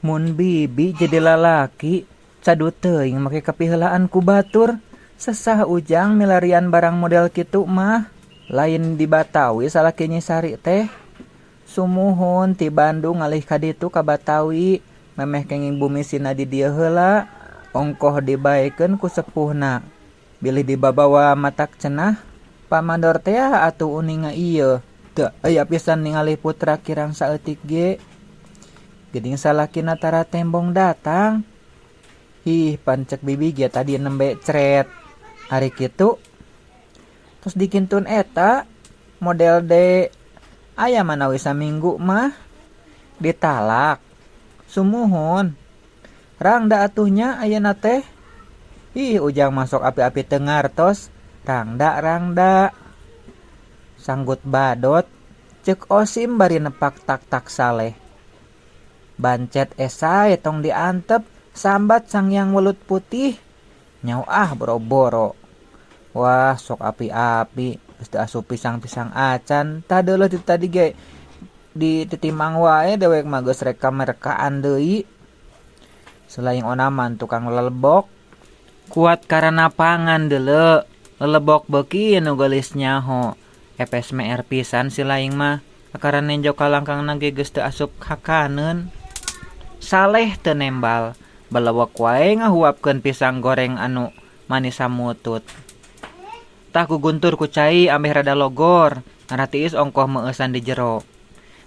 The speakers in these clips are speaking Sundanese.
Mun bibi jadi lalaki, cadu teuing make kapiheulaan ku batur. Sesah Ujang milarian barang model kitu mah. Lain di Batawi salaki Nyi Sari teh. Sumuhun ti Bandung ngalih ka ditu ka Batawi, memeh kenging bumi sina di dieu heula, ongkoh dibaekeun ku sepuhna. Bilih dibabawa matak cenah, Pa Mandor tea atuh uninga ieu. Teu aya pisan ningali putra kirang saeutik ge. Geuning salakina tara tembong datang. Hih pan cek bibi ge tadi nembe cret. Ari kitu tos dikintun eta model D aya manawi saminggu mah ditalak. Sumuhun. Rangda atuh nya ayeuna teh. Ih Ujang mah sok api-api teu ngartos. Rangda rangda. Sanggut badot, cek Osim bari nepak tak-tak Saleh. Bancet esai tong diantep, sambat Sangyang Welut Putih. Nyau ah boro-boro. Wah sok api-api, geus teu asup pisang-pisang acan, tah deuleuh ti tadi ge dititimang wae dewek mah geus rek kamerkaan deui. Selain onaman tukang lelebok. Kuat karana pangan deuleu, lelebok beuki nu geulis nyaho. Epes meer pisan si laing mah, kakara nenjo kalangkangna ge geus teu asup hakaneun. Saleh teu nembal, balewek wae ngahuapkeun pisang goreng anu manis samutut. Tah guguntur ku cai ambeh rada logor, ngarah tiis ongkoh meueusan di jero.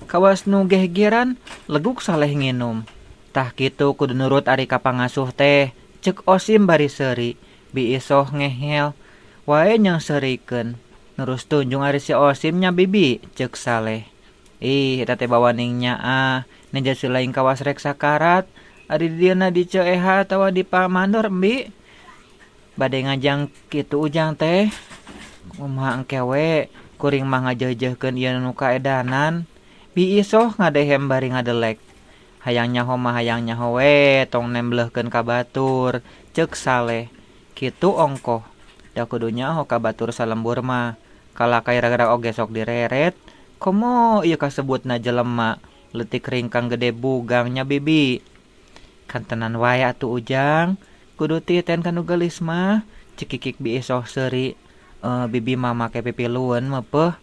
Kawas nu gehgeran, leguk Saleh nginum. Tah kitu kudu nurut ari ka pangasuh teh, cek Osim bari seuri. Bi Isoh ngehel wae nyangseurikeun. Nurus tunjung ari si Osim nya bibi, cek Saleh. Ih, eta teh bawaning nyaah, neja si laing kawas rek sakarat, ari di dieuna di Ceu Eha atawa di Pa Mandor embi. Bade ngajang kitu Ujang teh. Kumaha engke we, kuring mah ngajeujeuhkeun ieu nu kaedanan. Bi Isoh ngadehem bari ngadelek. Hayang nyaho mah hayang nyaho we, tong nemblehkeun ka batur, ceuk Saleh. Kitu ongkoh. Da kudu nyaho ka batur salembur mah. Kalakai ragrag oge sok direret. Komo ieu kasebutna jelema, leutik ringkang gede bugang nya bibi. Kantenan wae atuh Ujang, kudu titen ka nu geulis mah, cekikik Bi Isoh seuri. Bibi mah make pipilueun meupeuh.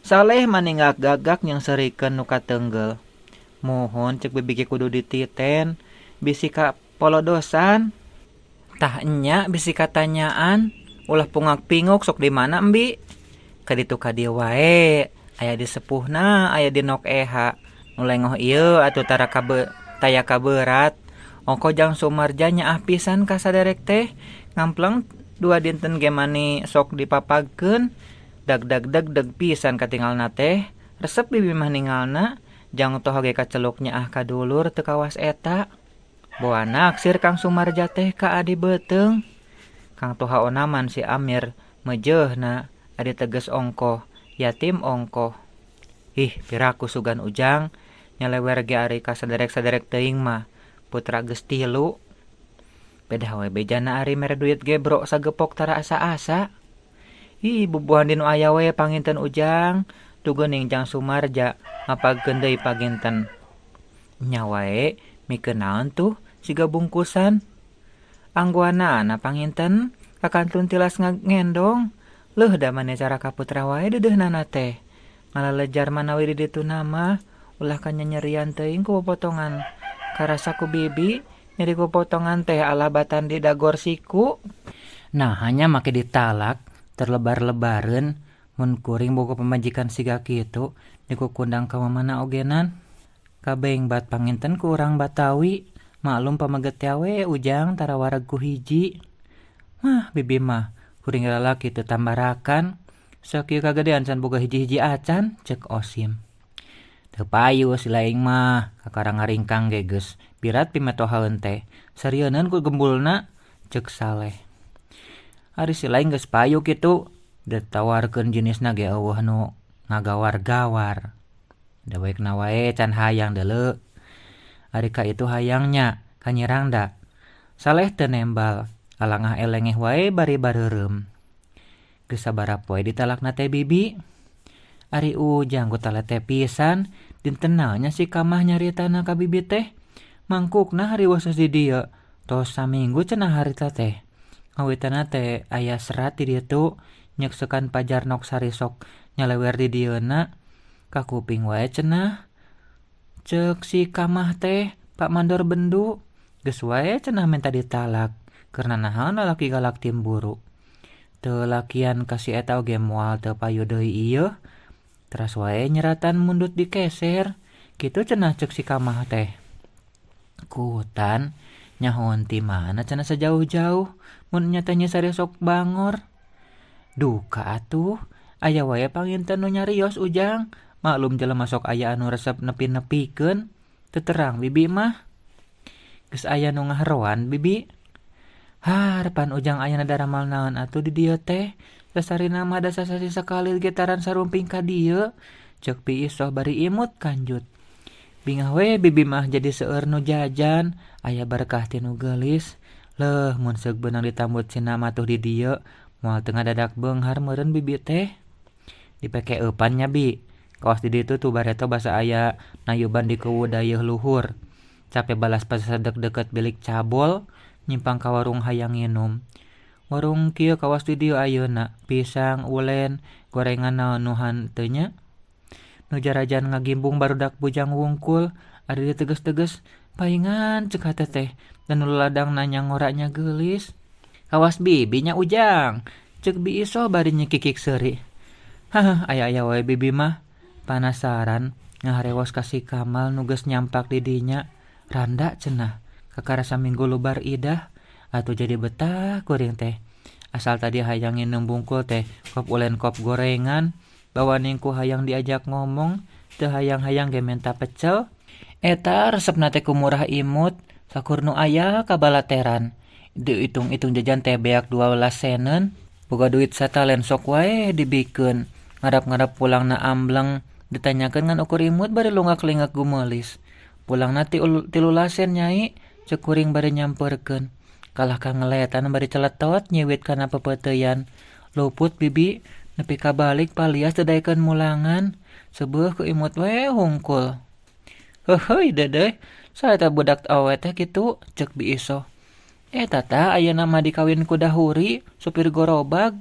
Saleh maningak gagak nyangseurikeun nu kateunggel. Muhun cek bibi ge kudu dititen, bisi ka polodosan. Tah enya bisi katanyaan, ulah pungak pinguk sok di mana embi. Kaditu kadieu wae, aya di sepuhna aya di nok eha. Nu lengoh ieu atuh tara kabe taya kaberat. Ongkoh Jang Sumarja nyaah pisan ka saderek teh, ngampleng dua dinten ge mani sok dipapagkeun. Dag dag deg deg pisan katingalna teh, resep bibi mah ningalna, jang toha ge kaceluk nyaah ka dulur teu kawas eta. Boa naksir Kang Sumarja teh ka adi beuteung. Kang Toha onaman si Amir meujeuhna, adi teges ongkoh, yatim ongkoh. Ih, piraku sugan Ujang, nyalewer ge ari ka saderek-saderek teuing mah, putra geus tilu. Pedah we bejana ari mere duit ge bro sagepok tara asa-asa. Ih, bubuhan di nu aya we panginten Ujang, tuh geuning Jang Sumarja mapagkeun deui paginten. Nya wae, mikeun naon tuh siga bungkusan. Anggoanana panginten, kakantun tilas ngendong. Leuh da mane cara ka putra wae deudeuhnana teh. Ngalalejar manawi di ditu nama, ulah kanyanyerian teuing ku popotongan. Karasa ku bibi, nyeri ku potongan teh alah batan di dagor siku. Nah, hanya make ditalak, terlebar-lebareun, mun kuring boga pamajikan siga kitu, dikukundang ka mamana ogenan. Kabeng bat panginten ku urang Batawi, maklum pameget tea we Ujang tara wareg ku hiji. Mah, bibi mah, kuring lalaki teu tambarakan, sakieu kagedean can boga hiji-hiji acan, cek Osim. Teu payu si laing mah, kakara ngaringkang ge geus birat pimetohaeun teh, sarieuneun ku gembulna, cek Saleh. Ari si laing geus payu kitu, ditawarkeun jenisna ge eueuh nu ngagawar-gawar. Dewekna wae can hayang deuleu. Ari ka itu hayang nya, ka Nyi Rangda. Saleh teu nembal, alangah elengeh wae bari bareureum. Geus sabaraha poe ditalakna teh bibi. Ari Ujang ku talete pisan, dinten naon nya si Kamah nyaritana ka bibi teh. Mangkukna hariweuh di dieu. Tos saminggu cenah harita teh. Ngawitanna teh aya serat di ditu nyeksekan Pak Jarnok sari sok nyalewer di dieuna. Kakuping wae cenah. Ceuk si Kamah teh Pak Mandor Bendu. Geus wae cenah menta ditalak. Keur nanaon lalaki galak timburu. Teu lakian ka si eta oge moal teu payu deui ieu. Teras wae nyeratan mundut dikeser. Kitu cenah ceuk si Kamah teh. Kutan nyahoan ti mana cenah sejauh-jauh mun nya teh Nyi Sari sok bangor. Duka atuh aya wae panginten nu nyarios Ujang. Maklum jelema sok aya anu resep nepi-nepikeun. Teu terang bibi mah. Geus aya nu ngaheroan bibi. Harepan Ujang ayana daramal naon atuh di dieu teh. Sasarina mah da sasasi sakali getaran sarumping ka dieu. Ceuk Bi Isoh bari imut kanjut. Bingah we bibi mah jadi seueur nu jajan, aya berkah ti nu geulis. Leuh mun seug beunang ditambut cina matuh di dieu, moal teu ngadadak beunghar meureun bibi teh. Dipekeupan nya bi. Kawas di ditu tuh bareto basa aya nayuban di kuwu dayeuh luhur. Cape balas pasasedek deukeut bilik cabol, nyimpang ka warung hayang nginum. Warung kieu kawas di dieu ayeuna, pisang, ulen, gorengan naon nu hanteu nya. Nu jarajan ngagimbung barudak bujang wungkul, ari diteges-teges, paingan ceuk hate teh, dan nu ladang nanya ngoranya geulis. Kawas bibi nya Ujang, ceuk Bi Isoh bari nyekikik seuri. Hah, aya-aya wae bibi mah. Panasaran ngaharewos ka si Kamal nu geus nyampak di dinya. Randa cenah, kakara saminggu lubar idah, atuh jadi betah kuring teh. Asal tadi hayang nginum bungkul teh, kop ulen kop gorengan. Bawa ningku hayang diajak ngomong, teu hayang-hayang ge menta pecel. Eta resepna teh ku murah imut, sakur nu aya kabalateran. Diitung-itung jajan teh beak 12 senen, boga duit satalen sok wae dibikeun. Ngarap-ngarap pulangna ambleng, ditanyakeun ngan ukur imut bari lungak-lingak gumeulis. Pulangna 13 sen nyai, ceuk kuring bari nyamperkeun. Kalah ka ngeletan bari celetot nyiwit kana pepeuteuyan. Luput bibi, nepi ka balik palias teu daekeun mulangan, seubeuh ku imut we hungkul. Heuheuy dedeh, saeta budak awewe teh kitu, ceuk Bi Isoh. Eta tah ayeuna mah dikawin ku Dahuri, supir gorobag.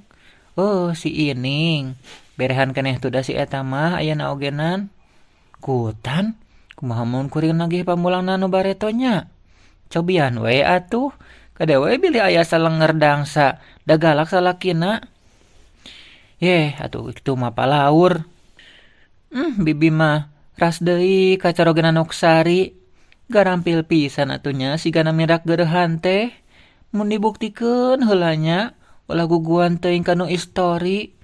Oh, si Ining. Berehan keneh tuh da si eta mah ayeuna ogenan. Kutan, kumaha mun kuring nagih pamulangna nu bareto nya? Cobian we atuh, kade we bilih aya salenger dangsa, da galak salakina. Yeh, atuh kitu mah palaur. Bibi mah ras deui kacarogena Noksari. Garampil pisan atuh nya sigana mirak geureuhan teh. Mun dibuktikeun heula nya, ulah guguan teuing ka nu istori.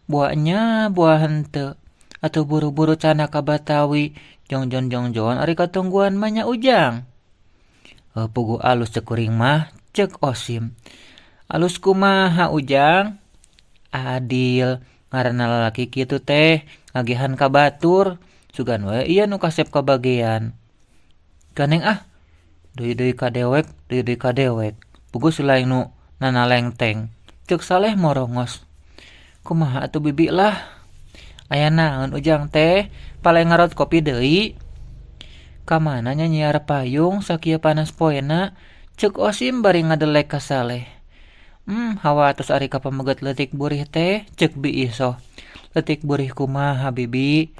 Buah nya, buah henteu. Atuh buru-buru cana ka Batawi, jongjon-jongjon ari katungguan mah nya Ujang. Puguh alus ceuk kuring mah, ceuk Osim. Alus kumaha Ujang? Adil, ngaranna lalaki kitu teh, ngagihan ka batur, sugan we ieu nu kasep kabagean. Gandeng ah, deui-deui ka dewek, deui-deui ka dewek. Puguh si lain nu nanalengteng. Ceuk Saleh morongos. Kumaha atuh bibi lah. Aya naon Ujang teh, paleng ngarot kopi deui. Ka mana nya nyiar payung sakieu panas poena, ceuk Osim bari ngadelek ka Saleh. Hawa atos ari ka pameget leutik burih teh, ceuk Bi Isoh. Leutik burih kumaha bibi?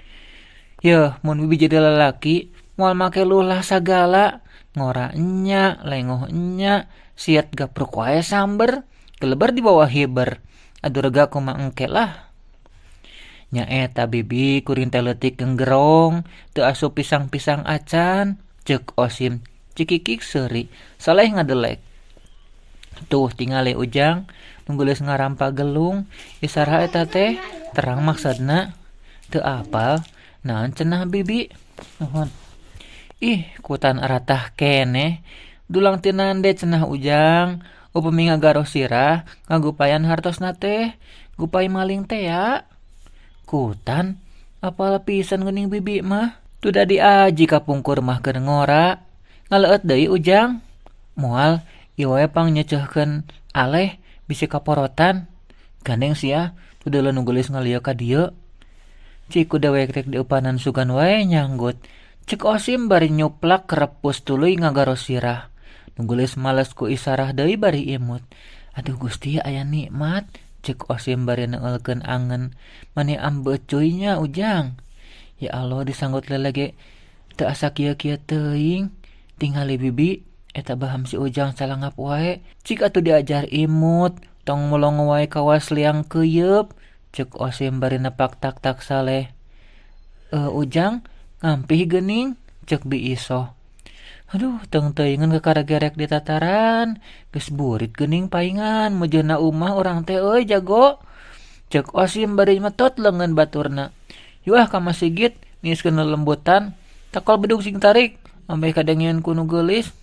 Yeuh, mun bibi jadi lalaki, moal make lulah sagala. Ngora enya, lengoh enya, siat gapruk wae samber, geleber di bawah hiber. Aduh rega kumaha engke lah. Nya eta bibi kuring teh leutik genggerong, teu asup pisang-pisang acan, ceuk Osim. Cikikik seuri, Saleh ngadelek. Tuh tingali Ujang, nu geulis ngarampa gelung, isaraha eta teh, terang maksudna. Teu apal, naon cenah bibi? Nuhun. Ih, kutan aratah keneh. Dulang ti nande cenah Ujang, upami ngagaro sirah, ngagupayan hartosna teh, gupai maling tea. Kutan, apal pisan geuning bibi mah. Tuh da diaji kapungkur mah keur ngora. Ngaleueut deui Ujang. Moal, ieu wae pang nyecehkeun aleh bisi kaporotan. Gandeng sia, tuh deuleu nu geulis ngalieu ka dieu. Cik ku dewek rek dieupanan sugan wae nyanggut. Cek Osim bari nyuplak kerepus tuluy ngagaro sirah. Nu geulis males ku isarah deui bari imut. Aduh Gusti aya nikmat, cek Osim bari neulkeun angen. Mani ambeucuy nya Ujang. Ya Allah disanggut lele ge teu asa kieu-kieu teuing. Tingali bibi, eta baham si Ujang calangap wae. Cik atuh diajar imut, tong molongo wae kawas liang keuyeup, cek Osim bari nepak tak-tak saleh. Ujang, ngampih geuning, cek Bi Isoh. Aduh, teung teuingeun kakara gerek di tataran, geus burit geuning paingan meujeuhna umah urang teh euy jago. Cek Osim bari metot leungeun baturna. Yuh ah ka masigit, niiskeun lelembutan, takol bedug sing tarik, ambeh kadengean ku nu geulis.